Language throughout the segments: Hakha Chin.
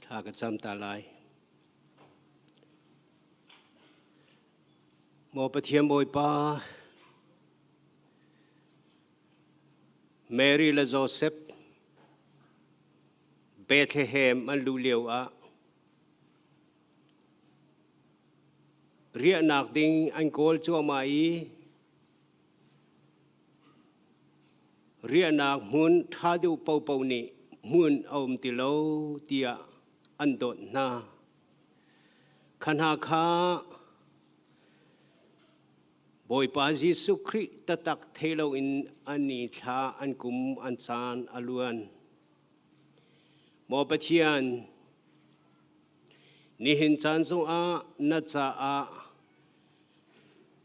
Thla ka cam ta lai. Maw Pathian Bawipa, Mary le Joseph Bethlehem an luh lio ah riahnak ding an kawl cuahmah i Riahnak hmun ṭha deuh paohpaoh nih hmun a um ti lo tiah an dawt hna. Kha hna kha Bawipa Jesuh Khrih taktak thei loin an i thla an kum an caan a luan. Maw Pathian, nihin caan zongah na caah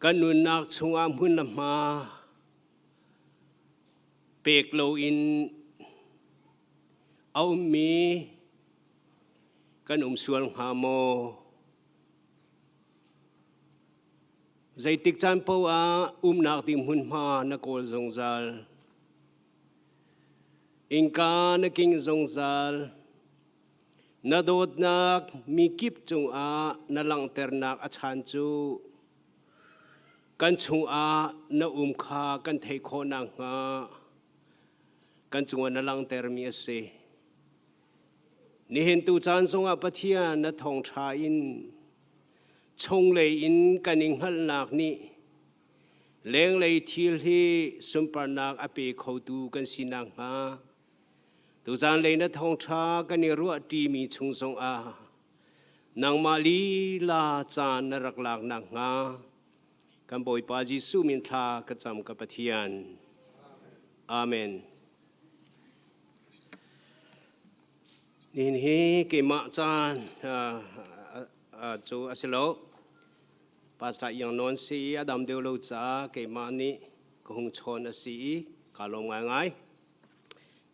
Kan nunnak chungah hmun le hma pek loin a ummi kan um sual hnga maw? Zeitik caan paoh ah umnak ding hmunhma na kawl zungzal. Innka na king zungzal. Na dawtnak mikip cungah na langhternak a chan cu kan chungah na um kha kan theih khawh nakhnga kan cungah na langhtermi a si. Nihin tu caan zongah Pathian na thawngṭha in chunglei in kan i hngalhnak nih lenglei thil hi sunparnak a pe khotu kan si nakhnga Tuzan lei na thawngṭha kan i ruah ṭimi chung zongah nangmah lila caan na rak lak nakhnga kan Bawipa Jesuh min thla ka cam ka Pathian. Amen. Nihin hi keimah caan cu a si lo. Pastor Iang Nawn si i a dam deuh lo caah keimah nih ka hung chawn a si i kaa lawm ngaingai.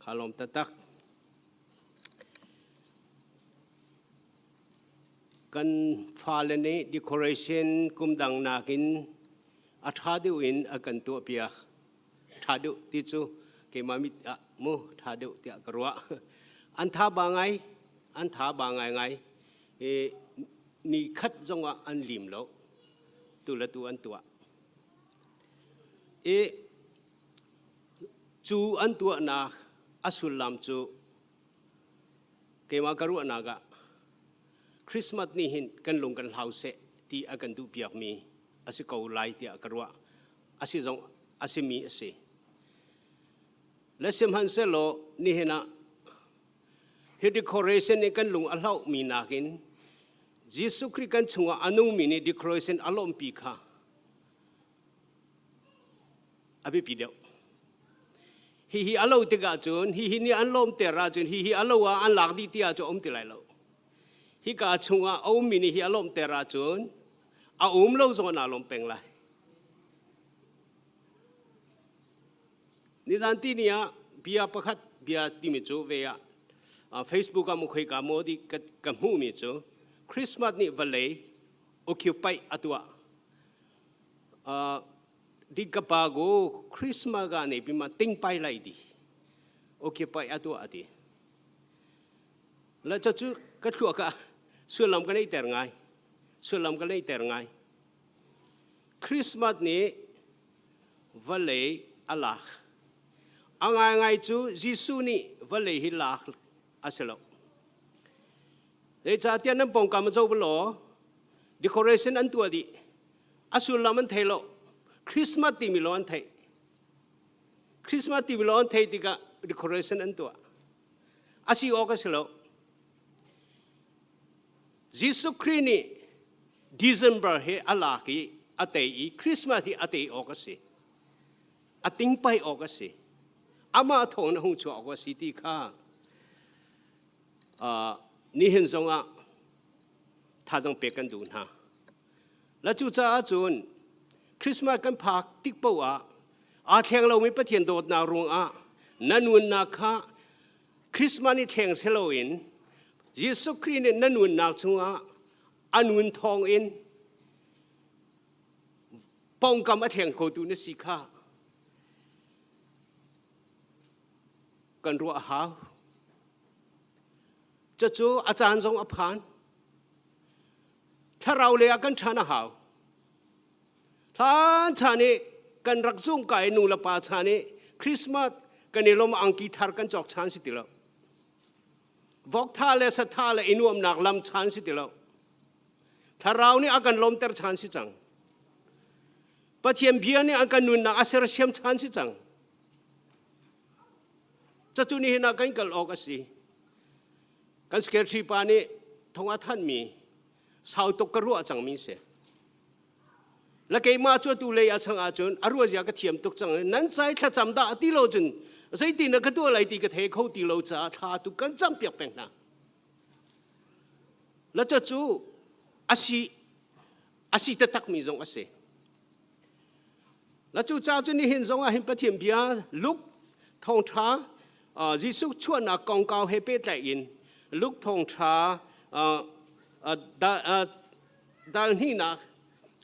Kaa lawm taktak. Kan fale nih decoration kum dang nakin a ṭha deuh in a kan tuahpiak. Ṭha deuh ti cu keimah mit ah mu ṭha deuh tiah ka ruah. An tha ba ngai, an tha ba ngaingai. I ni khat zongah an lim lo. Tu le tu an tuah. I Cu an tuahnak a sullam cu keimah ka ruahnak ah Christmas nih hin kan lung kan hlau seh ti a kan duhpiakmi a si ko lai tiah ka ruah. A si zong a simi a si. Le sihmanhsehlaw nihin ah hi decoration nih kan lung a hlauhmi nakin Jesuh Khrih kan chungah a nungmi nih decoration a lawmhpi kha a biapi deuh. Hihi a lo tikah cun hihi nih an lawmter ahcun hihi a lo ah an lak dih ti ahcun a um ti lai lo. Hika chungah a ummi nih hi a lawmhter ahcun a um lo zong ah naa lawm peng lai. Nizan ti ni ah bia pakhat bia timi cu ve ah Facebook ah mu khoika maw di ka hmuhmi cu Christmas nih vawlei occupy a tuah. Di ka pa go Christmas ga ne bima ting pai lai di occupy a tuah ati. La cha cu ka thluak ka sullam ka nei ter ngai. Sullam ka nei ter ngai. Christmas nih vawlei a lak. A ngaingai cu Jesuh nih vawlei hi lak a si lo. Zeicahtiah nan pawngkam a zoh law decoration an tuah dih. A sullam an thei lo. Christmas timi lo an theih. Christmas timi lo an theih tikah decoration an tuah. A si awk a si lo. Jesuh Khrih nih December hi a lak i a tei i Christmas hi a tei awk a si. A tingpai awk a si. Amah thawng na hung chuah awk a si ti kha nihin zongah thazang pek kan duh hna. La cucaah cun Christmas kan phak tik paoh ah aa thleng lomi Pathian dawtnak ruangah na nunnak kha Christmas ni thleng si loin Jesuh Khrih nih na nunnak chungah a nun thawng in pawngkam a thleng khotu na si kha kan ruah a hau. Cucu a caan zong a phan. Thlarau lei ah kan ṭhan a hau. Hlan chan i kan rak zung ka i nu le pa chan i Christmas kan i lawm angki thar kan cawk chan si ti lo. Vok tha le satha le i nuamnak lam chan si ti lo. Thlarau nih a kan lawmter chan si cang. Pathian bia nih an kan nunnak a sersiam chan si cang. Cacu nihin ah kan kal awk a si. Kan secretary pa nih thong a thanmi sau tuk ka ruah cangmi si. La keimah cu atu lei ah chang ahcun a ruah zia ka thiam tuk cang. Nan cai thlacam dah ti lo cun zeitin na ka tuah lai ti ka thei kho ti lo caah thla tu kan cam piak peng hna. La cu asi asi taktakmi zong a si. La cu ca cu nihin zong ah hin Pathian bia Luke thawngṭha Jesuh chuahnak kongkau he pehtlaih in Luke thawngṭha dal hnihnak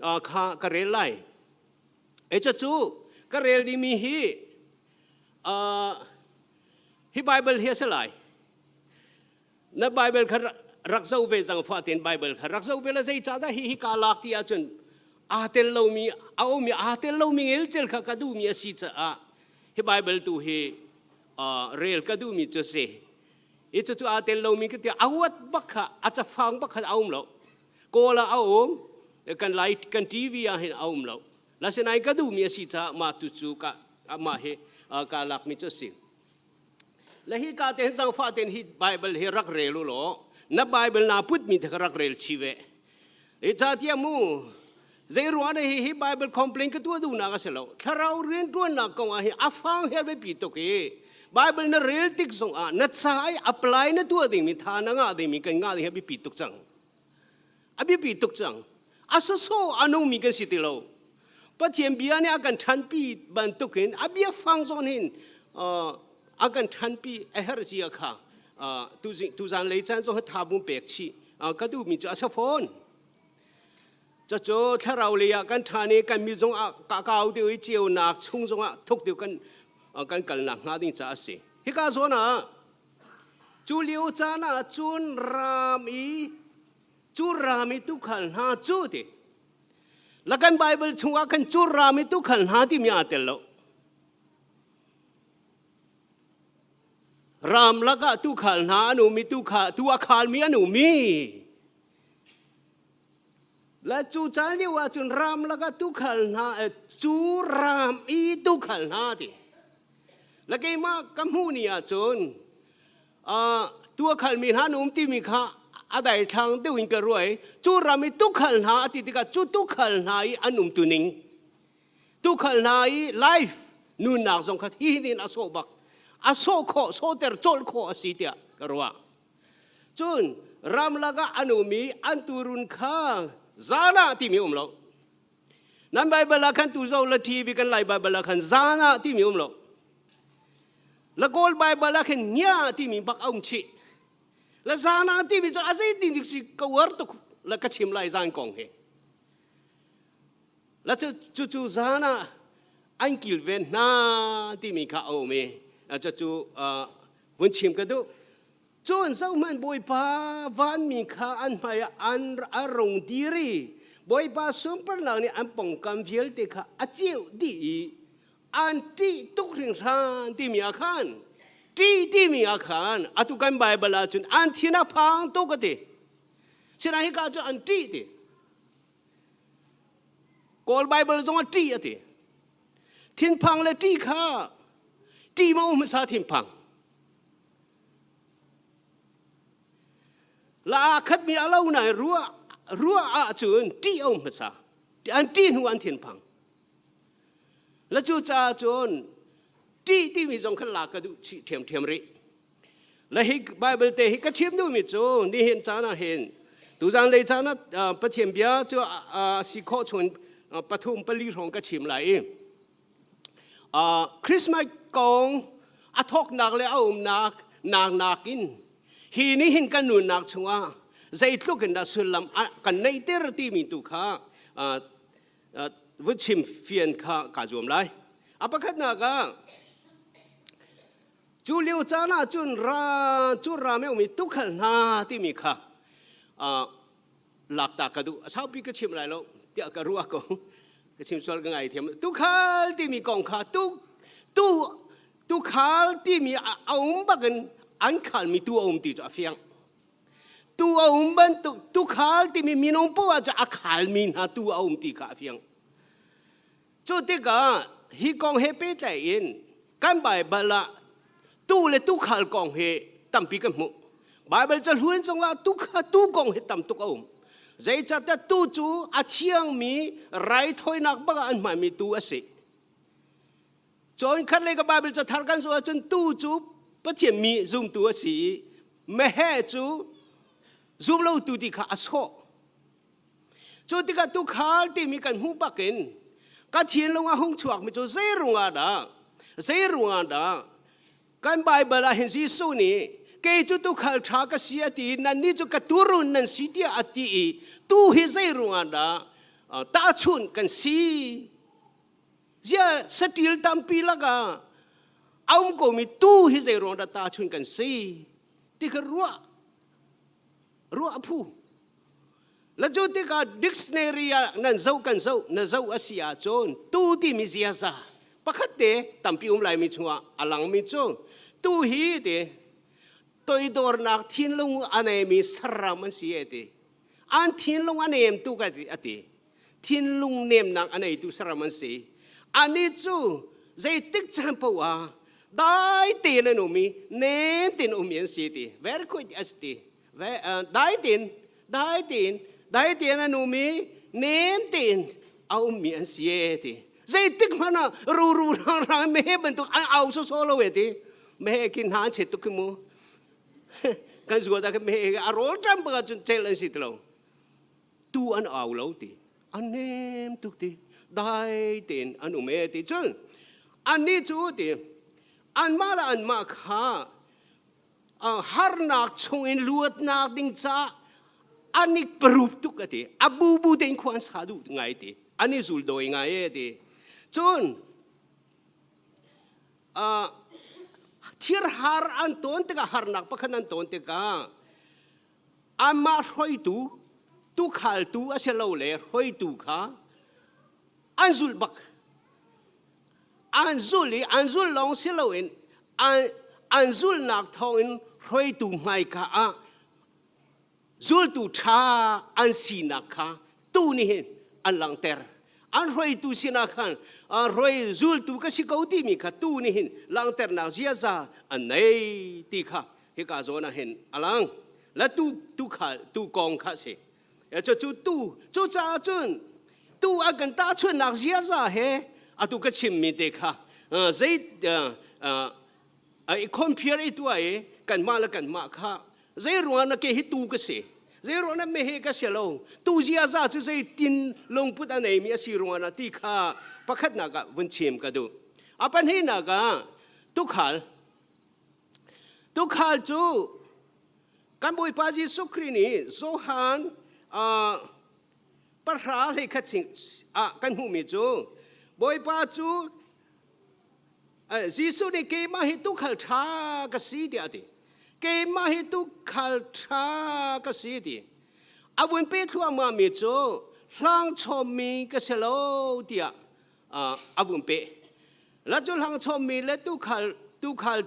kha ka rel lai. E cu ka rel dingmi hi hi Bible hi a si lai. Na Bible kha rak zoh ve zangfah tein Bible kha rak zoh ve la zeicahdah hi hi kaa lak ti ahcun aa tel lomi a ummi aa tel lomi ngelcel kha ka duhmi a si caah hi Bible tu hi rel ka duhmi cu a si. Hi cucu aa tel lomi ka tiah a huat bak kha a cafang bak kha a um lo. Kawl ah a um, kan lai kan TV ah hin a um lo. Lasinain ka duhmi a si caah mah tu cu ka mah hi kaa lakmi cu a si. Le hi ka te zangfah ten hi Bible hi rak rel u law na Bible na put mi te kha rak rel chi ve. E cha tia mu zei ruah ne hi hi Bible complain ka tua du na ka se lo. Thlarau rian tuan nak kong ah hi afang hel be pi tuk i Bible na rel tik zong ah na cha ai apply na tua ding mi tha na nga ding mi kan nga ding hi bi pi tuk cang. A biapi tuk cang. A soso a nungmi kan si ti lo. Pathian bia nih a kan ṭhanpi bantukin a bia fang zawn hin a kan ṭhanpi a herh zia kha tuzan lei caan zong tha bung pek chih ka duhmi cu a si fawn. Cucu thlarau lei ah kan ṭhan i kan mi zong ah ka kau deuh i ceunak chung zongah thuk deuh kan kan kalnak hnga ding caah a si. Hika zawn ah Cu lio caan ah cun ram i cu ram i tuukhal hna cu ti la kan Bible chungah khan cu ram i tuukhal hna timi aa tel lo. Ram lakah tuukhal hna an um i tuukhal tu a khalmi an um i la cu caan lio ah cun ram lakah tuukhal hna cu ram i tuukhal hna ti La keimah ka hmuh ni ahcun tuakhalmi hna an um timi kha a daithlang deuh in ka ruah i cu ram i tukhal hna a ti tikah cu tukhal hna i an umtuning tukhal hna i life nunnak zong kha hi hin a sawh bak a sawh khawh sawhter colh khawh a si tiah ka ruah cun ramlak ah an um i an turun kha zan ah timi um lo Nan Bible ah khan tu zo la TV kan Lai Bible ah khan zan ah timi um lo. La Kawl Bible ah khan nya timi bak a um chih. La zan ah timi cu a zei tin dik si ka uar tuk la ka chim lai zan kong hi. La cu cu cu zan ah an kilven hna timi kha a um i cu cu vun chim ka duh. Cun zohhmanh Bawipa vanmi kha an hmaiah an a rung dir i Bawipa sunparnak nih an pawngkam vialte kha a ceuh dih i an ṭih tuk hringhran timi ah khan ṭih timi ah khan atu kan Baibal ah cun an thin a phang tuk a ti. Sinain hika cu an ṭih ti. Kawl Baibal zong a ṭih a ti. Thinphang le ṭih kha ṭih ma um hmasa thinphang. La aa khatmi a lo nain ruah ruah ahcun ṭih a um hmasa. An ṭih hnu an thinphang. La cu caah cun ṭih timi zong khan la ka duh chih ṭhiamṭhiam rih. La hi Bible te hi ka chim duhmi cu nihin caan ah hin tuzan lei caan ah Pathian bia cu a si khawh chung pathum pali hrawng ka chim lai i Christmas kong a thawknak le a umnak nak nakin hi nih hin kan nunnak chungah zeitluk in dah sullam kan neihter timi tu kha vun chim fian kha kaa zuam lai. A pakhatnak ah. Cu lio caan ah cun ra cu ram i ummi tuukhal hna timi kha lakta ka duh. A saupi ka chim lai lo tiah ka ruah ko. Ka chim sual ka ngaithiam. Tuukhal timi kong kha tu tu tuukhal timi a um bakin an khalmi tu a um ti cu a fiang. Tu a um bantuk tuukhal timi minung poah cu a khalmi hna tu a um ti kha a fiang. Cu tikah hi kong he pehtlaih in kan Baibal ah tuu le tuukhal kong hi tampi kan hmuh. Baibal cahlun zongah tuu kong hi tam tuk a um. Zeicahtiah tuu cu a thiangmi raithawinak bak ah an hmanmi tuu a si. Cawn khat lei ka Baibal cathar kan zoh ahcun tuu cu Pathian mi zumtu a si i meheh cu zumlotu ti kha a sawh. Cu tikah tuukhal timi kan hmuh bakin ka thinlung a hung chuakmi cu zei ruangah dah zei ruangah dah kan Baibal ah hin Jesuh nih kei cu tuukhal ṭha ka si a ti nannih cu ka tuurun nan si tiah a ti i tu hi zei ruangah dah tahchunh kan si zia saṭil tampi lakah a um komi tu hi zei ruangah dah tahchunh kan si ti kha ruah ruah a phu La cu tikah dictionary ah nan zoh kan zoh na zoh a si ahcun tu timi ziaza pakhat te tampi um laimi chungah a langmi cu tu hi ti toidornak thinlung a neimi saram an si e ti an thinlung a nem tu ka ti a ti thinlung nemnak a neitu saram an si ani cu zeitik caan paoh ah dai tein an um i nem tein um an si ti very quick as ti Dai tein dai tein dai tein an um i nem tein a ummi an si e ti. Zeitik hmanh ah ruru rang rang meheh bantuk an au sawsawh lo e ti. Meheh khi hna an chet tuk khi mu. Kan zuat ah khin meheh a rawl ṭam bak ahcun cel an si ti lo. Tu an au lo ti. An nem tuk ti. Dai tein an um e ti. Cun annih cu ti anmah le anmah kha Harnak chungin luatnak ding caah an i parup tuk a ti. A bubu tein khua an sa duh ngai ti. An i zul dawi ngai e ti. Cun thirhar an tawn tikah harnak pakhat an tawn tikah anmah hruaitu tukhaltu a si lo le hruaitu kha an zulh bak. An zulh i an zulh lawng si loin an zulhnak thawngin hruaitu hmaika ah zultu ṭha an sinak kha tu nih hin an langhter. An hruaitu sinah khan hruai zultu ka si ko timi kha tu nih hin langhternak ziaza an nei ti kha hika zawn ah hin a lang. La tu tu kha tu kong kha si. Cu tu cucaah cun tu a kan tahchunhnak ziaza he atu ka chimmi te kha zei i compare i tuah i kanmah le kanmah kha zei ruangah na ke hi tu ka si zei ruangah na meheh ka si lo tu ziaza cu zeitin lungput a neimi a si ruangah na ti kha pakhatnak ah vun chim ka duh. A pahnihnak ah tukhal tukhal cu Kan Bawipa Jesuh Khrih nih Johan pahra hleikhat ah kan hmuhmi cu Bawipa cu Jesuh nih keimah hi tuukhal ṭha ka si tiah a ti. Keimah hi tuukhal ṭha ka si ti. A vun pe thluahmahmi cu hlang chawmmi ka si lo tiah a vun peh. La cu hlang chawmmi le tuukhal tuukhal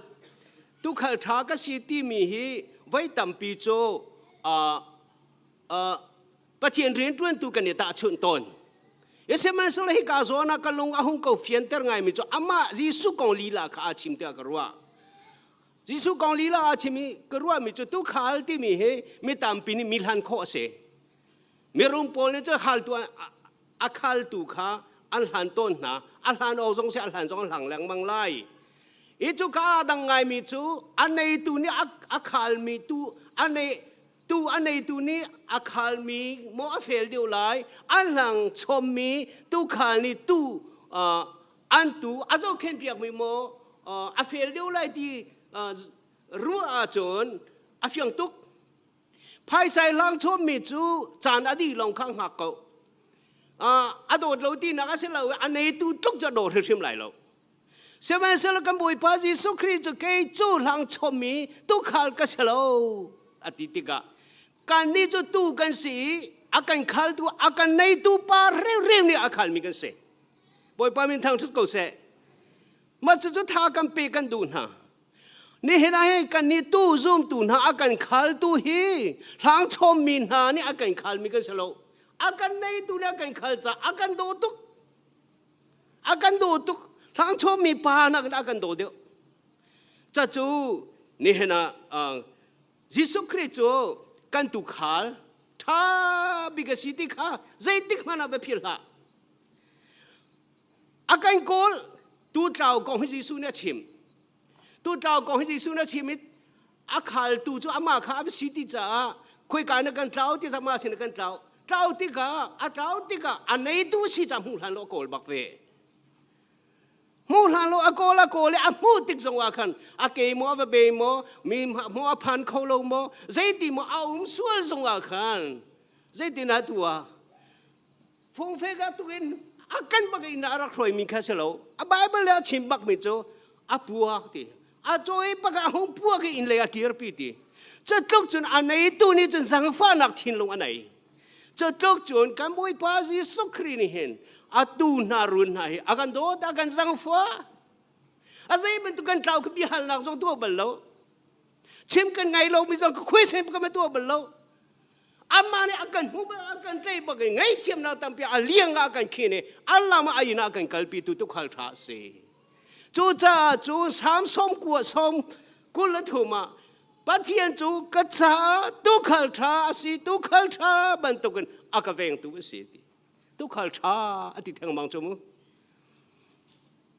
tuukhal ṭha ka si timi hi voi tampi cu Pathian rianṭuantu kan i tahchunh tawn. Sihmanhsehlaw hika zawn ah ka lung a hung ko fianter ngaimi cu amah Jesuh kong lila kha aa chim tiah ka ruah. Jesuh kong lila aa chim i ka ruahmi cu tuukhal timi hi mi tampi nih mi hlan khawh a si. Mirum pawl nih cun haltu a khaltu kha an hlan tawn hna. A hlan awk zong si a hlan zong a hlang lengmang lai. I cu ka aa dang ngaimi cu a neitu nih a khalmi tu a nei tu a neitu nih a khalmi maw a fel deuh lai an hlang chommi tu khal nih tu an tu a zohkhenh piakmi maw a fel deuh lai ti ruah ahcun a fiang tuk. Phaisa i hlang chawmmi cu caan a dih lawng kha hngak ko. A dawt lo tinak a si lo i a neitu tluk cu a daw hrimhrim lai lo. Sihmanhsehlaw kan Bawipa Jesuh Khrih cu kei cu hlang chommi tuukhal ka si lo a ti tikah kannih cu tuu kan si i a kan khaltu a kan neitu pa hrimhrim nih a khalmi kan si. Bawipa min thangṭhat ko seh. Mah cucu tha kan pe kan duh hna. Nihin ah hin kannih tuu zumtu hna a kan khaltu hi hlang chommi hna nih a kan khalmi kan si lo. A kan neitu nih a kan khal caah a kan daw tuk. A kan daw tuk. Hlang chommi pa nakin a kan daw deuh. Cacu nihin ah Jesuh Khrih cu kan tuukhal ṭha bik a si ti kha zeitik hmanh ah va philh hlah. A kan kawl tutlau kong hi Jesuh nih a chim. Tutlau kong hi Jesuh nih a chim i a khaltu cu amah kha a si ti caah khoika na kan tlau ti amah sin kan tlau. Tlau tikah a tlau tikah a neitu si ca hmuh hlan lo a kawl bak ve. Hmuh hlan lo a kawl a kawl i a hmuh tik zong ah khan a ke maw a va be maw mi maw a phan kho lo maw zeiti maw a um sual zong ah khan zeitin ah tuah Fungfek ah tukin a kan bak in a rak hruaimi kha si lo. A Bible le a chim bakmi cu a puak ti. A cawi bak a hung puak i inn lei a kirpi ti. Cutluk cun a neitu nih cun zangfahnak thinlung a nei. Cutluk cun kan Bawipa Jesuh Khrih nih hin a tu hna run hna hi a kan dawt a kan zangfah. A zei bantuk kan tlau khi biahalnak zong tuah bal lo. Chim kan ngai lomi zong ka khuai sem ka ma tuah bal lo. Amah nih a kan hmu bal a kan tlei bak i ngaihthiamnak tampi a liang ah a kan khin i a lam ah a inn ah a kan kalpi tu tukhal ṭha a si. Cucaah cu Salm sawm kua sawm kul le thum ah Pathian cu ka caah tukhal ṭha a si tukhal ṭha bantukin a ka vengtu a si ti. Tukhal ṭha a ti thengmang cu mu.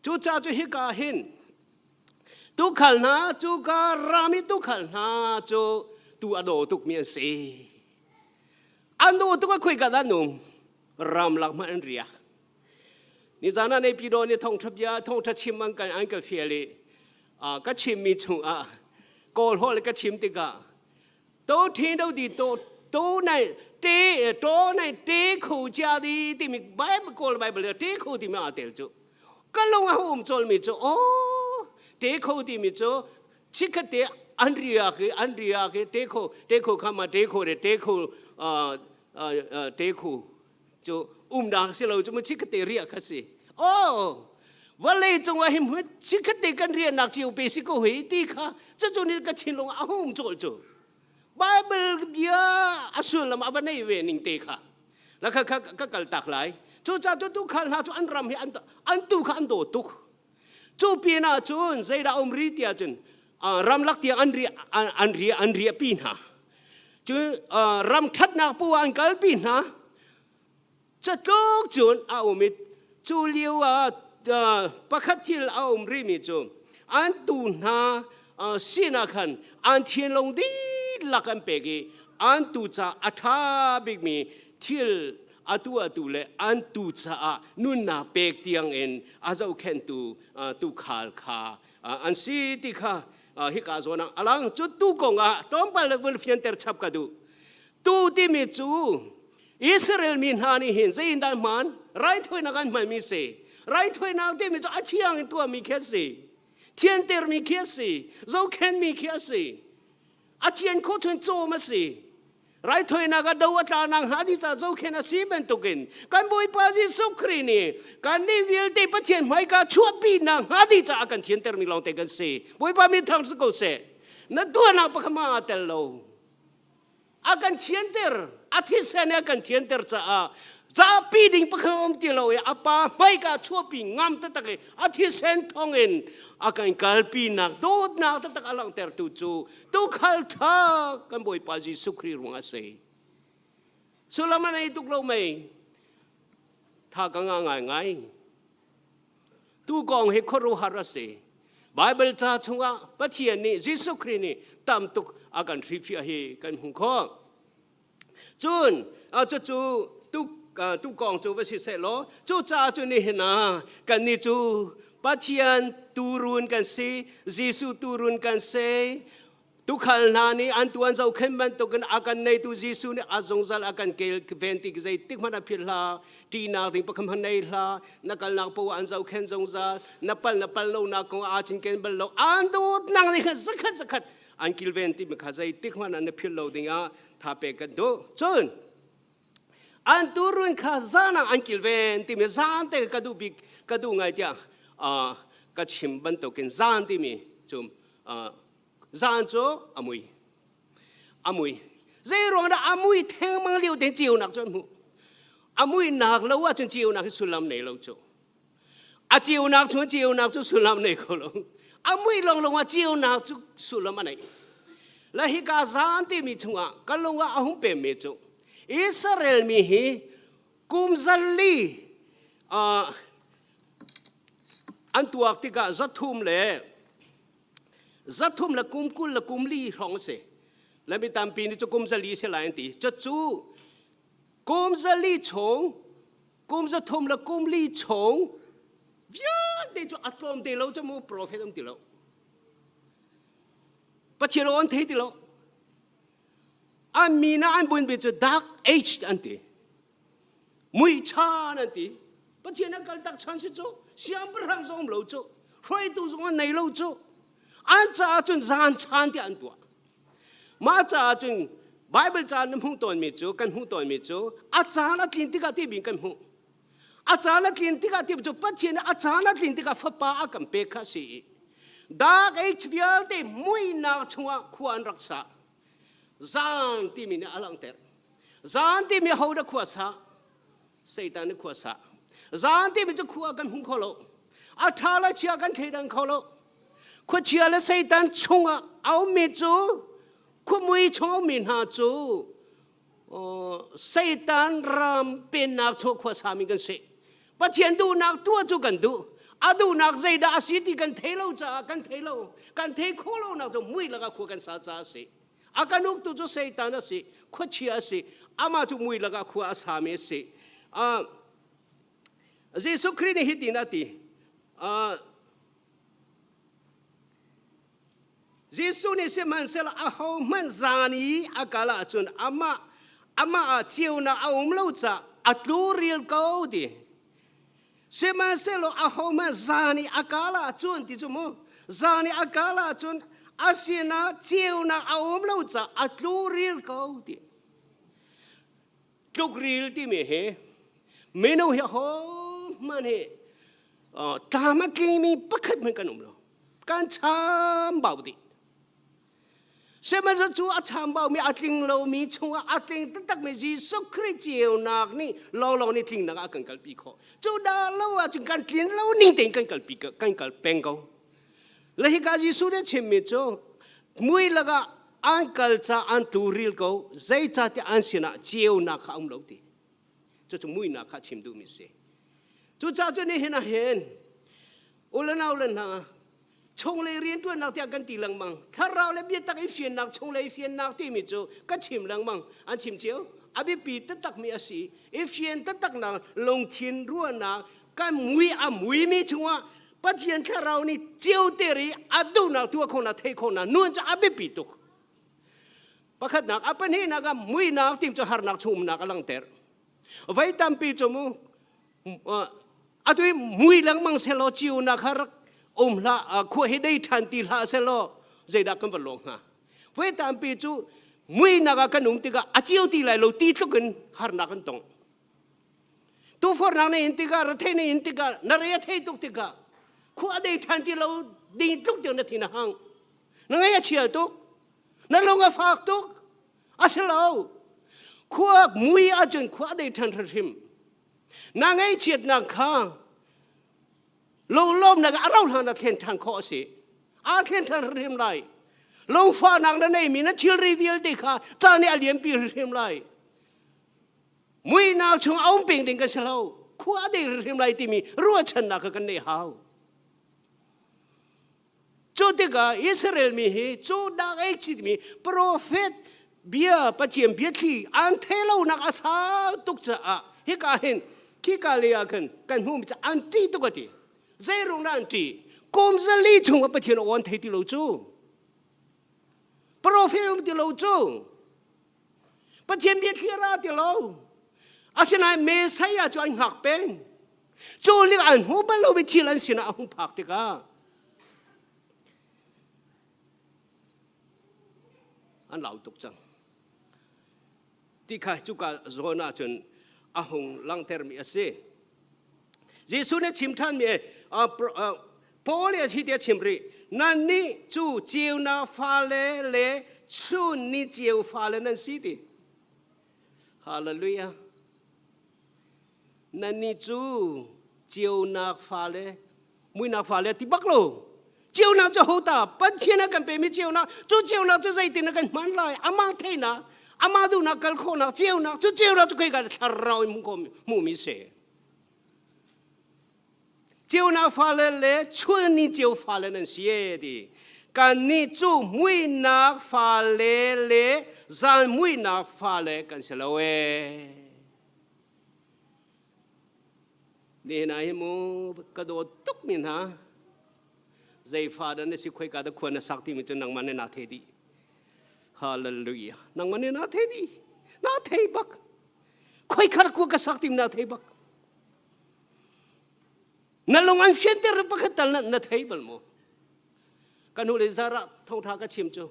Cucaah cu hika hin Tuukhal hna cu ka ram i tuukhal hna cu tu a daw tukmi an si. An daw tuk a khuika dah nung ramlak hmanh an riak. Nizan ah Naypyidaw nih thawngṭha bia thawngṭha chim an kan an ka fial i ka chimmi chungah Kawl holh ka chim tikah To thin do di to to nai te to nai te khu chia di timi Bible Kawl Bible te khu timi aa tel cu ka lung a um cawlmi cu aw te kho timi cu chikkhat te an riak i an riak i te kho te kho khama te kho re te kho te khu cu umnak si lo cu mu chikkhat te riak kha si oh vawlei cungah hi mu chikkhat te kan riahnak cio pe si ko hi ti kha cucu nih ka thinlung a hung cawl cu Bible bia a sullam a va nei ve ning te kha la kha ka kal tak lai cu ca tu tu khal hna cu an ram hi an tu kha an daw tuk cu pin ah cun zeidah um ri tiah cun ramlak tiang an ri an ri an riahpi hna cu ram ṭhatnak pu ah an kalpi hna catluk cun a um i cu lio ah pakhat thil a um rihmi cu an tu hna sinah khan an thinlung dihlak an pek i an tu ca a ṭha bikmi thil atu atu le an tu caah nunnak pek tiangin a zohkhenhtu tuukhal kha an si ti kha hika zawn ah a lang. Cu tu kong ah tlawmpal le vun fianter chap ka duh. Tu timi cu Israel mi hna nih hin zeiindah hmaan raithawinak an hmanmi si. Raithawinak timi cu a thiang in tuahmi khi a si, thiantermi khi a si, zohkhenhmi khi a si. A thian khawh cun cawm a si. Raithawinak a do a tla nak hnga ding ca zohkhenh a si bantukin kan Bawipa Jesuh Khrih nih kan nih vialte Pathian hmaika chuahpi nak hnga ding caah kan thiantermi lawngte kan si. Bawipa min thang si ko seh. Na tuahnak pakhat mah aa tel lo. A kan thianter, a thisen a kan thianter caah zapi ding pakhat um ti lo i a pa hmaika chuahpi ngam taktak i a thisen thawngin a kan kalpinak dawtnak taktak a langhtertu cu Tuukhal ṭha kan Bawipa Jesuh Khrih ruang a si. Sullam a nei tuk lo mei? Tha ka nga ngai ngai. Tu kong hi khuaruahhar a si. Bible ca chungah Pathian nih Jesuh Khrih nih tam tuk a kan hrilhfiah hi kan hmuh khawh. Cun cucu tu tu kong cu va si seh law cucaah cu nihin ah kannih cu Pathian tuurun kan si, Jesuh tuurun kan si. Tukhal hna nih an tu an zohkhenh bantukin a kan neitu Jesuh nih a zungzal a kan ven tik zeitik hmanh a philh hlah. Ṭihnak ding pakhat hmanh nei hlah. Na kalnak paoh an zohkhenh zungzal. Na pal na pal lonak kong aa cinken bal lo. An dawtnak nih khan zakhat zakhat an kilven timi kha zeitik hmanh ah na philh lo dingah tha pek kan duh. Cun an tuurun kha zan ah an kilven timi zan te ka duh bik ka duh ngai tiah ka chim bantukin zan timi cu zan cu a mui a mui zei ruang dah a mui thengmang lio te ceunak cu an hmuh a muinak lo ahcun ceunak hi sullam nei lo cu a ceunak cu ceunak cu sullam nei kho lo a mui longlong ah ceunak cu sullam a nei la hika zan timi chungah ka lung ah a hung pem mi cu Israel mi hi kum zali an tuak tikah zathum le zathum le kum 20 le kum li hrawng a si le mi tampi nih cu kum 400 si lai an ti cucu kum 400 chung kum 300 le kum li chung vialte cu a tlawm te lo cu mu profet um ti lo Pathian aw an thei ti lo an mi na an bunbi cu dark age an ti mui chan an ti Pathian an kal tak chan si cu siangpahrang zong um lo cu hruaitu zong an nei lo cu an caah cun zan chan tiah an tuah mah caah cun Bible ca na hmuh tawnmi cu kan hmuh tawnmi cu a caan a tlin tikah ti bin kan hmuh a caan a tlin tikah ti cu Pathian a caan a tlin tikah fapa a kan pek kha si i dark age vialte muihnak chungah khua an rak sa zan timi nih a langhter Zan timi ho dah khua sa? Satan nih khua sa. Zan timi cu khua kan hmu kho lo. A ṭha le chia kan thleidang kho lo. Khuachia le Satan chungah a ummi cu khuamui chung a ummi hna cu Satan ram pennak chung khua sami kan si. Pathian duhnak tuah cu kan duh. A duhnak zeidah a si ti kan thei lo caah kan thei lo. Kan thei khawh lonak cu mui lakah khua kan sa caah a si. A kan uktu cu Satan a si, khuachia a si, amah cu mui lakah khua a sami a si. Jesuh Khrih nih hitin a ti. Jesuh nih sihmanhsehlaw ahohmanh zan i a kal ahcun amah amah ah ceunak a um lo caah a tluril ko ti. Sihmanhsehlaw ahohmanh zan i a kal ahcun ti cu mu zan i a kal ahcun a sinah ceunak a um lo caah a tluril ko ti. Tlukril timi hi minung hi ahohmanh hi tlam a tlingmi pakhat hmanh kan um lo. Kan chambau dih. Sihmanhsehlaw cu a chambaumi a tling lomi chungah a tling taktakmi Jesuh Khrih ceunak nih lawnglawng nih tlingnak ah a kan kalpi khawh. Cu dah lo ahcun kan tlin lo ning tein kan kalpi kan kal peng ko. Le hika Jesuh nih chimmi cu mui lakah an kal ca an turil ko zeicahtiah an sinah ceunak kha a um lo ti. Cucu muinak kha chim duhmi si. Cucaah cu nihin ah hin u le nau le hna chunglei rianṭuannak tiah kan ti lengmang thlarau le biatak i fiannak chunglei fiannak timi cu ka chim lengmang an chim cio a biapi taktakmi a si i fian taktaknak lungthin ruahnak kan mui a muimi chungah Pathian thlarau nih ceu ter i a duhnak tuah khawhnak theih khawhnak nun cu a biapi tuk pakhatnak a pahnihnak ah muinak tim cu harnak chung umnak a langhter voi tampi cu mu atu i mui lengmang selaw ciunak kha rak um hlah khua hi dei ṭhan ti hlah selaw zeidah kan va lawng hnga voi tampi cu muinak ah kan um tikah a cio ti lai lo ti tluk in harnak kan tong tufornak na in tikah rethei na in tikah na re a thei tuk tikah khua dei ṭhan ti lo ding tluk tiang na thin a hang na ngaih a chia tuk na lung a fak tuk a si lo khua mui ahcun khua dei ṭhan hrim Na ngaihchiatnak kha lunglawmnak a rauh hlan ah thlen ṭhan khawh a si. Aa thlen ṭhan hrimhrim lai. Lungfahnak na neimi na thilri vialte kha caan nih a liampi hrimhrim lai. Muihnak chung a um peng ding kan si lo. Khua a dei hrimhrim lai timi ruahchannak kha kan neih hau. Cu tikah Israel mi hi cu dak ei chitmi profet bia Pathian biathli an thei lonak a sau tuk caah hika hin khika lei ah khan kan hmuhmi cu an ṭih tuk a ti. Zei ruang dah an ṭih? Kum 400 chung ah Pathian aw an thei ti lo cu. Profet um ti lo cu. Pathian bia thli ra ti lo. Asinain Messiah cu an hngak peng. Cu lik an hmu bal lomi thil an sinah a hung phak tikah an lau tuk cang. Ti kha cuka zawn ah cun a hung langhtermi a si. Jesuh nih chim ṭhanmi Paul nih hi ti a chim rih nannih cu ceunak fale le chun ni ceu fale nan si ti. Hallelujah. Nannih cu ceunak fale muinak fale ti bak lo. Ceunak cu hota Pathian a kan pemi ceunak cu ceunak cu zeitin a kan hman lai amah theihnak amah duhnak kal khawhnak ceunak cu ceunak cu khoi ka thlarau in hmuhmi si. Ceunak fale le chun ni ceu fale nan si e ti. Kannih cu muihnak fale le zan muihnak fale kan si lo e. Nihin ah hi mu ka dawt tuk mi hna zei fa dah na si khoi ka da khua na sak timi cu nangmah nih naa thei dih. Hallelujah. Nangmah nih naa thei dih. Naa thei bak. Khoi kha khua ka sak timi naa thei bak. Na lung an fianter pakhat tal na, na thei bal maw? Ka nu le zara thongtha ka chim cu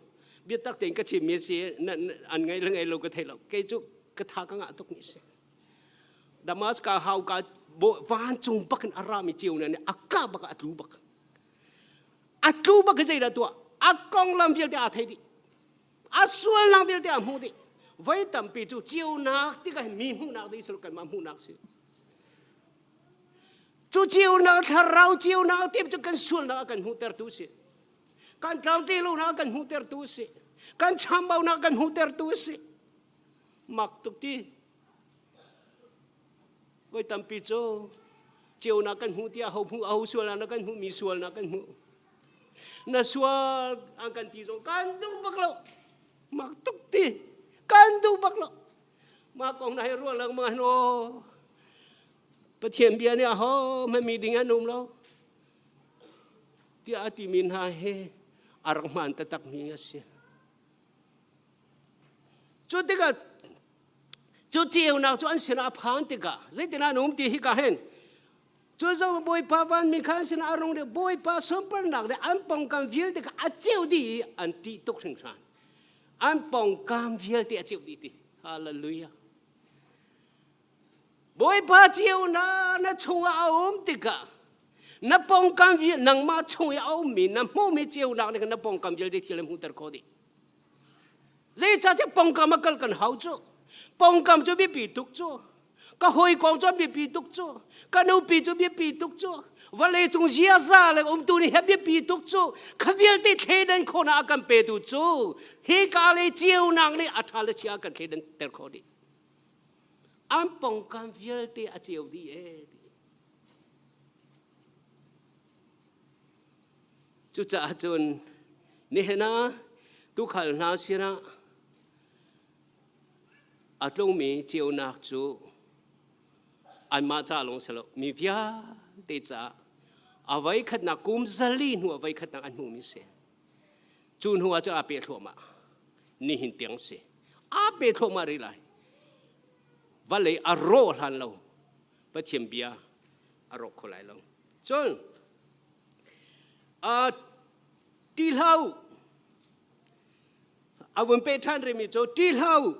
biatak tein ka chim mi si na, an ngai le ngai lo ka thei lo. Kei cu ka tha ka ngah tuk ni si. Damascus hau ka vancung bakin a rami ceu na nih a ka bak a tlu bak. A tlu bak zeidah tuah? A konglam vialte aa thei dih. A sualnak vialte a hmuh dih. Voi tampi cu ceunak tikah mi hmuhnak ding si kanmah hmuhnak si. Cu ceunak thlarau ceunak ti cu kan sualnak a kan hmuhtertu si. Kan tlangte lonak a kan hmuhtertu si. Kan chambaunak a kan hmuhtertu si. Mak tuk ti. Voi tampi cu ceunak kan hmuh tiah ho hmuh aho sualnak kan hmuh mi sualnak kan hmuh. Na sual an kan ti zong kan duh bak lo. Mak tuk ti. Kan duh bak lo. Mah kong na hei ruah lengmang hin aw. Pathian bia nih aho hmanh mi ding an um lo. Tiah a timi hna hi a rak hmaan taktakmi a si. Cu tikah cu ceunak cu an sinah a phan tikah zeitin an um ti hi ka hin cu zo Bawipa vanmi kha an sinah a rung le Bawipa sunparnak le an pawngkam vialte kha a ceu dih i an ṭih tuk hringhran. An pawngkam vialte a ceu dih ti. Hallelujah. Bawipa ceunak na chungah a um tikah na pawngkam vial nangmah chung i a ummi na hmuhmi ceunak nih khan na pawngkam vialte thil an hmuhter khawh dih. Zeicahtiah pawngkam a kal kan hau cu. Pawngkam cu biapi tuk cu. Ka hawikom cu biapi tuk cu. Ka nupi cu biapi tuk cu. Vawlei cung ziaza le umtu nih he biapi tuk cu. Kha vialte thleidan khawhnak a kan petu cu hi ka le ceunak nih a ṭha le chia a kan thleidan ter khawh dih. An pawngkam vialte a ceu dih ee. Cucaah cun nihin ah tuukhal hna sinah a tlungmi ceunak cu anmah ca lawng si lo mi vialte caah a voikhatnak kum zali hnu a voikhatnak an hmuhmi si. Cu hnu ah cun aa peh thluahmah. Nihin tiang si. Aa pe thluahmah rih lai. Vawlei a rawh hlan lo Pathian bia a rawk kho lai lo. Cun ti hlah u. A vun pe ṭhan rihmi cu ti hlah u.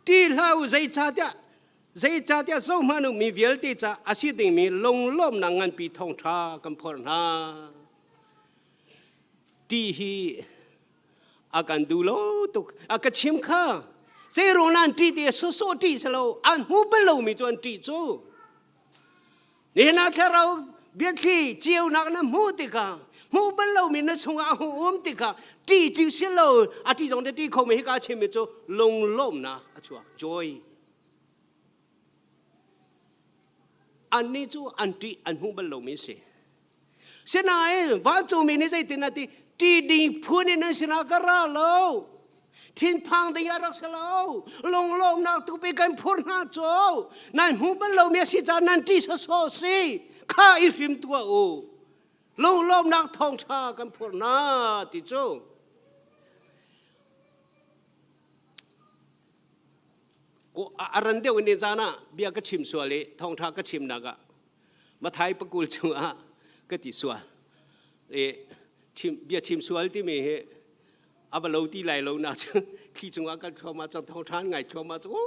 Ti hlah u zeicahtiah zeicahtiah zohhmanh u mi vialte ca a si dingmi lunglawmhnak nganpi thawngṭha kan phorh hna. Ti hi a kan duh lo tuk a ka chim kha zeiruang nan ṭih ti sawsawh ṭih si lo an hmu bal lomi cu an ṭih cu nihin ah thlarau biathli ceunak na hmuh tikah hmuh bal lomi na chungah a hung um tikah ṭih cu si lo a ṭih zong te ṭih khomi hi ka chimmi cu lunglawmhnak a chuak joy annih cu an ṭih an hmuh bal lomi si Sinain vancungmi nih zeitin a ti? Ṭih ding phun in nan sinah ka ra lo. Thinphang ding a rak si lo. Lunglawmhnak tupi kan phur hna cu. Nan hmu bal lomi a si caah nan ṭih sawsawh si. Kha i hrim tuah u. Lunglawmhnak thawngṭha kan phur hna ti cu. A ran deuh in zan ah bia ka chim sual i thawngṭha ka chimnak ah Mathai pakul chungah ka ti sual. I chim, bia chim sual timi hi a va lo ti lai lo na cu thli chungah kal thluahmah cang thawngṭha ngai thluahmah cu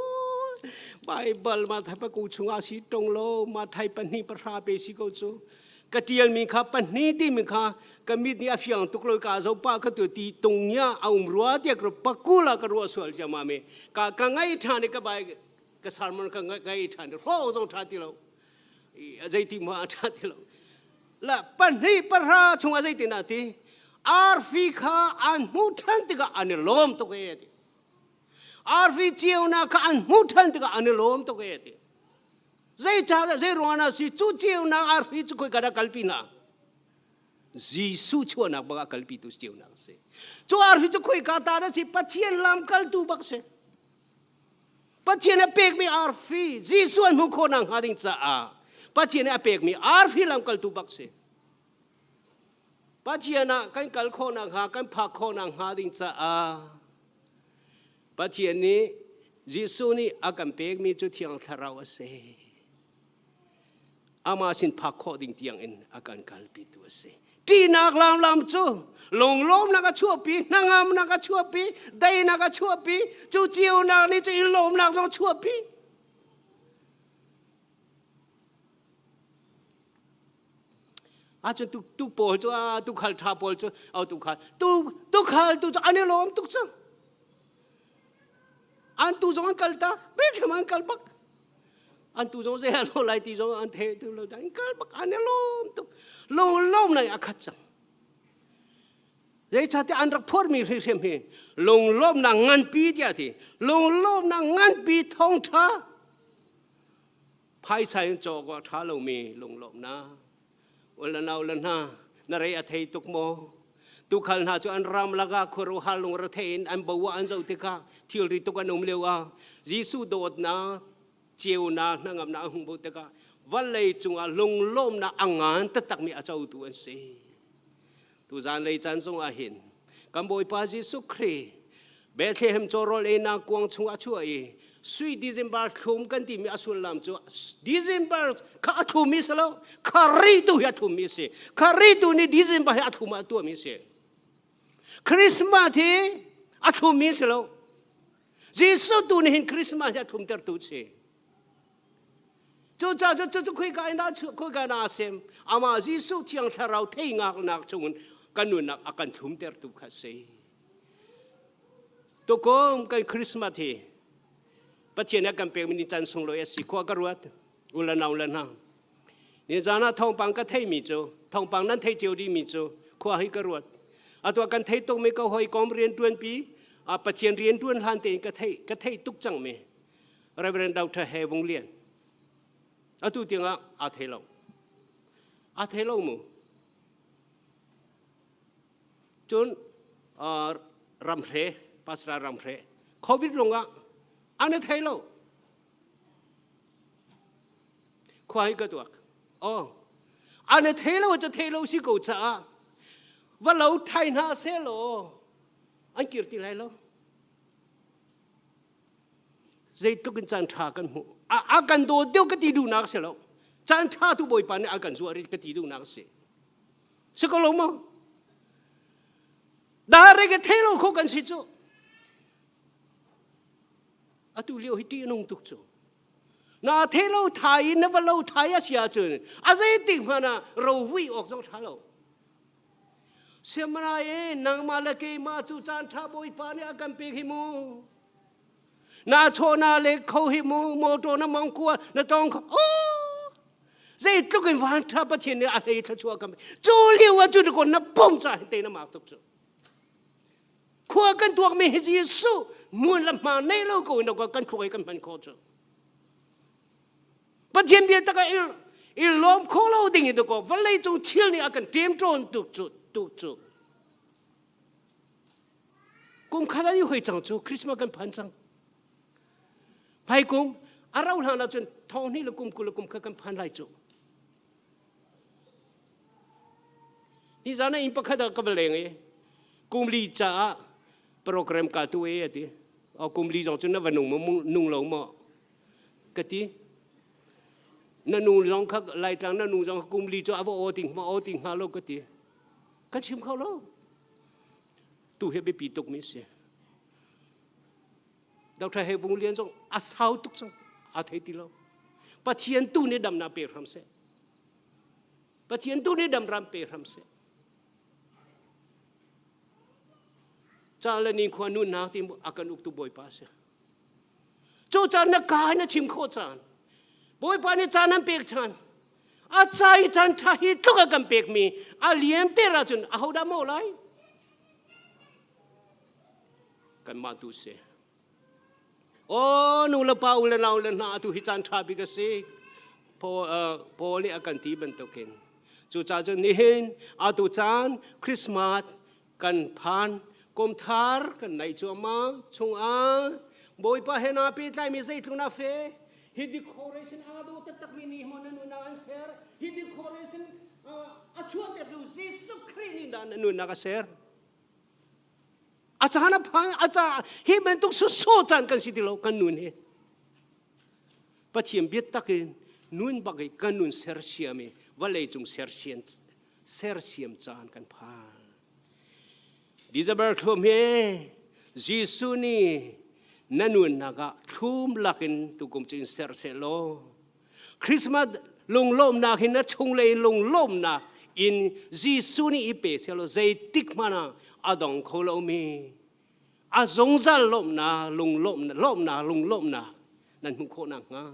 Baibal Mathai pakul chungah si ṭung lo Mathai pahnih pahra pe si ko cu ka ṭialmi kha pahnih timi kha ka mit nih a fiang tuk lo ka zo pa ka tu ti tung nya a um rua tiah ka pakul ah ka ruah sual ciammam i ka ka ngai ṭhan i ka bai ka sermon ka ngai ṭhan i hro zong ṭha ti lo zeiti ma a ṭha ti lo la pahnih pahra chungah zeitin ah ti arfi kha an hmuh ṭhan tikah an i lawm tuk e ti arfi ceunak kha an hmuh ṭhan tikah an i lawm tuk e ti zeicahdah zei ruangah dah si cu ceunak arfi cu khoi ka dah kalpi hna Jesuh chuahnak bak ah kalpi tu ceunak a si cu arfi cu khoi ka ta dah si Pathian lamkaltu bak si Pathian a pekmi arfi Jesuh an hmuh khawh nakhnga ding caah Pathian a pekmi arfi lamkaltu bak si. Pathian ah kan kal khawh nakhnga kan phak khawh nakhnga ding caah Pathian nih Jesuh nih a kan pekmi cu Thiang Thlarau a si. Amah sin phak khawh ding tiang in a kan kalpitu a si. Ṭihnak lamlam cu lunglawmnak a chuahpi, hnangamnak a chuahpi, daihnak a chuahpi, cu ceunak nih cu i lawmnak zong a chuahpi. Ahcun tu tu pawl cu tukhal ṭha pawl cu au tukhal tu tukhal tu cu an i lawm tuk cu. An tu zong an kal ta, Bethlehem an kal bak. An tu zong zei lo lai ti zong an thei tu lo an kal bak an i lawm tuk. Lunglawm nai a khat cang. Zeicahtiah an rak phormi hrimhrim hi lunglawmnak nganpi tiah ti. Lunglawmnak nganpi thawngṭha phaisa in cawk awk a ṭha lomi lunglawmnak. Ula nau le hna, na rei a thei tuk maw? Tuukhal hna cu an ram lakah khuaruahhar lungrethei in an bo ah an zoh tikah thilri tuk an um lio ah Jesuh dawtnak, ceunak, hnangamnak an hung hmuh tikah vawlei cungah lunglawmnak a ngan taktakmi a cotu an si. Tuzan lei caan zong ah hin kan Bawipa Jesuh Khrih Bethlehem cawrawl einak kuang chungah chuah i sui December thlum kan timi a sullam cu December kha a thlummi si lo Khrih tu hi a thlummi a si Khrih tu nih December hi a thlum ah a tuahmi a si Christmas hi a thlummi si lo Jesuh tu nih hin Christmas hi a thlumtertu si Cucaah cu cu khoika in dah khoika in aa sem amah Jesuh Thiang Thlarau thei ngaknak chungin kan nunnak a kan thlumtertu kha a si. Tukum kan Christmas hi Pathian a kan pekmi ni caan sunglawi a si khua ka ruat u le nau le hna. Ni zan ah thawngpang ka theimi cu thawngpang nan thei cio dihmi cu khua hi ka ruat. Atu kan thei tukmi ka hawikom rianṭuanpi Pathian rianṭuan hlan tein ka thei ka thei tuk cangmi Reverend Dr. He Vung Lian atu tiangah aa thei lo. Aa thei lo mu. Cun ramhre, pastor ramhre, COVID ruangah an i thei lo. Khua hi ka tuak. Oh, an i thei lo cu thei lo si ko caah va lo thai hna seh law an kir ti lai lo. Zeitluk in caan ṭha kan hmuh. A kan daw deuh ka ti duhnak si lo. Caan ṭha tu Bawipa nih a kan zuah rih ka ti duhnak a si. Si ko lo maw? Dare ke thei lo kho kan si cu. Atu lio hi ṭih a nung tuk cu. Na thei lo thai in na va lo thai a si ahcun a zeitik hmanh ah rovui awk zong ṭha lo. Siamrai e nangmah le keimah cu caan ṭha Bawipa nih a kan pek hi mu. Na chaw na lek kho hi mu, motor na mong kua na tong kho. Oh! Zeitluk in van ṭha Pathian nih a hlei thluachuah kan cu lio ah cu na pom ca hin te na mak tuk cu. Khua kan tuakmi hi Jesuh muan le hma nei lo ko in kan thluak i kan hman khawh cu. Pathian bia tak ah i lawm kho lo ding in ko vawlei cung thil nih a kan ṭemṭawn tuk cu tuk cu. Kum khat an i hoi cang cu Christmas kan phan cang. Hmai kum a rau hlan ahcun thong hnih le kum 20 le kum khat kan phan lai cu. Hi zan ah inn pakhat ah ka va leng i kum li caah program ka tu e a ti. Kum li zong cu na va nung maw nung lo maw ka ti. Na nu zong kha Laitlang na nu zong kum li cu a va aw ting ma aw ting hnga lo ka ti. Kan chim kho lo. Tu hi biapi tuk mi si. Dr. He Vung Lian zong a sau tuk cang a thei ti lo. Pathian tu nih damnak pe hram seh. Pathian tu nih dam ram pe hram seh. Ca le ni khua nunnak ti a kan uktu Bawipa a si. Cu caan na ka na chim khawh caan. Bawipa nih caan an pek chan. A cai caan ṭha hi tluk a kan pekmi a liam te ra cun ahodah maw lai? Kanmah tu si. Aw nu le pa u le nau le hna atu hi caan ṭha bik a si. Paul nih a kan ti bantukin. Cucaah cun nihin atu caan Christmas kan phan kum thar kan naih cuahmah chungah Bawipa he naa pehtlaimi zeitluk na fe hi decoration aa dawh taktakmi ni maw na nunnak an ser hi decoration a chuahtertu Jesuh Khrih nih dah na nunnak a ser A caan a phan a ca hi bantuk sawsawh caan kan si ti lo kan nun hi. Pathian biatak in nun bak i kan nun sersiam i vawlei cung sersiam sersiam caan kan phan. December thlum hi Jesuh nih na nunnak ah thlum lakin tukum cu in ser seh law Christmas lunglawmnak hi na chunglei lunglawmnak in Jesuh nih i pe selaw zeitik hmanh ah a dong kho lomi a zungzal lawmhnak lunglawmhnak lawmhnak lunglawmhnak nan hmuh khawh nakhnga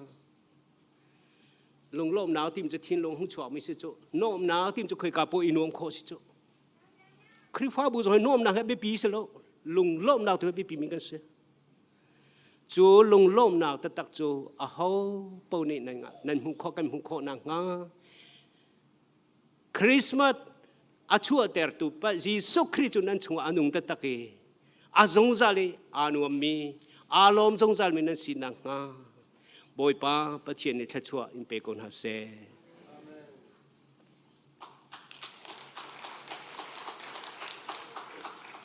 lunglawmhnak tim cu thinlung hung chuakmi si cu nuamhnak tim cu khoika poh i nuam khawh si cu Khrihfabu zong hi nuamhnak hi biapi si lo lunglawmhnak tu hi biapi mi kan si Cu lunglawmhnak taktak cu aho paoh nih nan nan hmuh khawh kan hmuh khawh nakhnga Christmas a chuahtertu pa Jesuh Khrih cu nan chungah a nung taktak i a zungzal i aa nuammi aa lawm zungzalmi nan si nakhnga Bawipa Pathian nih thluachuah in pe ko hna seh.